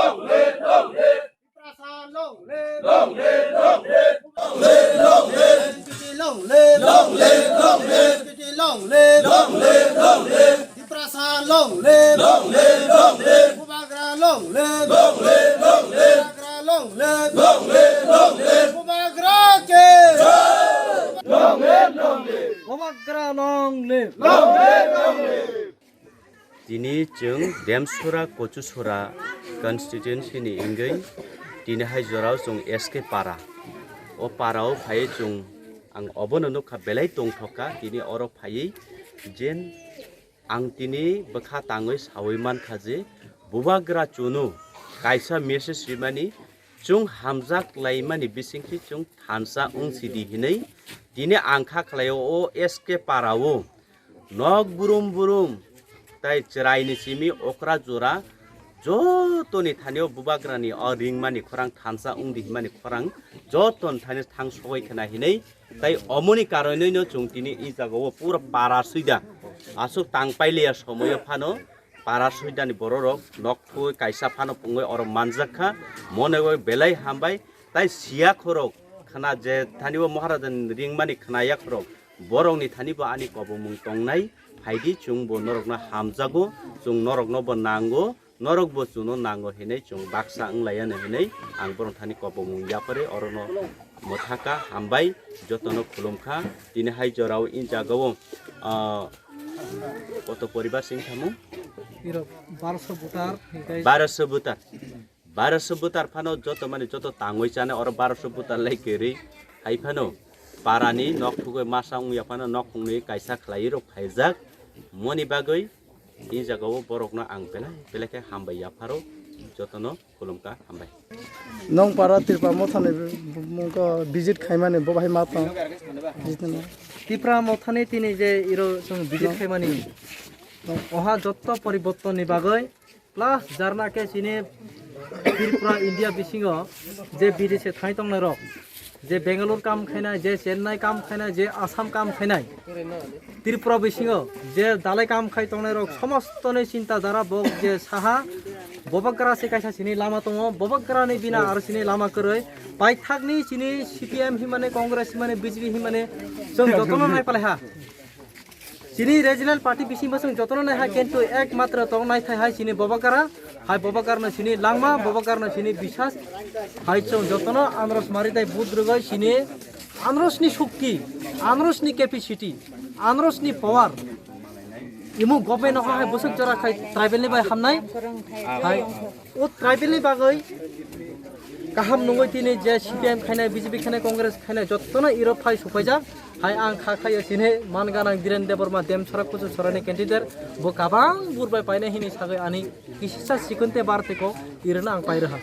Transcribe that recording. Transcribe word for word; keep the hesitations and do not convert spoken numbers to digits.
Tiprasa long live! Long live, long live! Long live, long live! L G B T long live! Long live, long live! L G B T long live! Long live, long live! Tiprasa long live! Long live, long live! Bubagra long live! Long live, long live! Bubagra long live! Long live, long live! Bubagra ke! Long live, long live! Bubagra long live! Long live, long live! Tini chwng Demsura Kochusura constituency ni wngwi tini hai jorao chwng S K para. O para o phaiwi chwng ang obono nukha belai tongthokha tini oro phaiwi jen ang tini bwkha tangwi sawi mankha je bubagra chunu kaisa message rimani chwng hamjak laimani bisingtwi chwng thansa wng sidi hinwi tini ang kha khlaio o S K para o. Nok burum burum tai chwraini simi okra jora jotoni thanio bubagrani o ringmani khorang thansa wngdi himani khorang jotoni thani thang sogoi khna hinwi tai omoni karonwino chwng tini i jagao pura para suida aswk tang pailiya somoio phano para suidani bororok nok thugwi kaisa phano pungwi oro manjak kha monegoi belai hambai tai siya khorok khna je thani o Maharajani ringmani khna yakhorok. Borokni thani bo ani kobomung tongnai, phaidi chwng bo norokno hamjago, chwng norokno bo nango, norok bo chwngno nango hinwi chwng baksa wng laiya no hinwi ang borok thani kobomung yapharwi orono mwthaka hambai jotono khulumkha. Tini hai jorao i jagao, ah, koto poribar sing thamung? Iro barosho voter, hinkhe barosho voter. Barosho voter phano joto mani joto tangwi chana oro barosho voter lai kwrwi hai phano parani nok thugwi masa wngya phano nok khungni kaisa khlaiwi rok phaijak moni bagwi i jagao borokno ang belai belai khe hambai yapharo jotono khulumkha hambai. Nong para Tripura mothani mungko visit khaimani bo bahai ma tong. Visit no. Tipra mothani tini je iro chwng visit khaimani oha jotto poriborton ni bagwi plus jarna khe chini Tripura India bisingo je bidese thai tongnai rok je Bangalore kam khainai, je Chennai kam khainai, je Assam kam khainai, Tripura bisingo je dalai kam khai tongnai rok somostoni chinta dhara bok je saha bobagra se kaisa chini lama tongo, bobagra ni bina aro chini lama kwrwi paithakni chini C P M himani, Congress himani, B J P himani chwng jotono nai palai ha. Chini regional party bisingo chwng jotono nai hai, kintu ekmatro tong nai thai hai chini Bobakara, hai Bobakarno chini langma, Bobakarno chini bisas, hai chwng jotono anros mari tai vote rwgwi chini anrosni shokti, anrosni capacity, anrosni power. Imo government no hai bwswk jora khai tribal ni bai hamnai, hai. O tribal ni bagwi kaham nungwi tini je C P M khainai, B J P khainai, Congress khainai, jottono iro phai supaijak. Hai ang kha khaio sini man ganang Dhiren Debbarma Demsora Kuchusorani candidate. Bo kabang bur bai painai hini sagwi ani kisisa sikunte bar teko irono ang pairwha.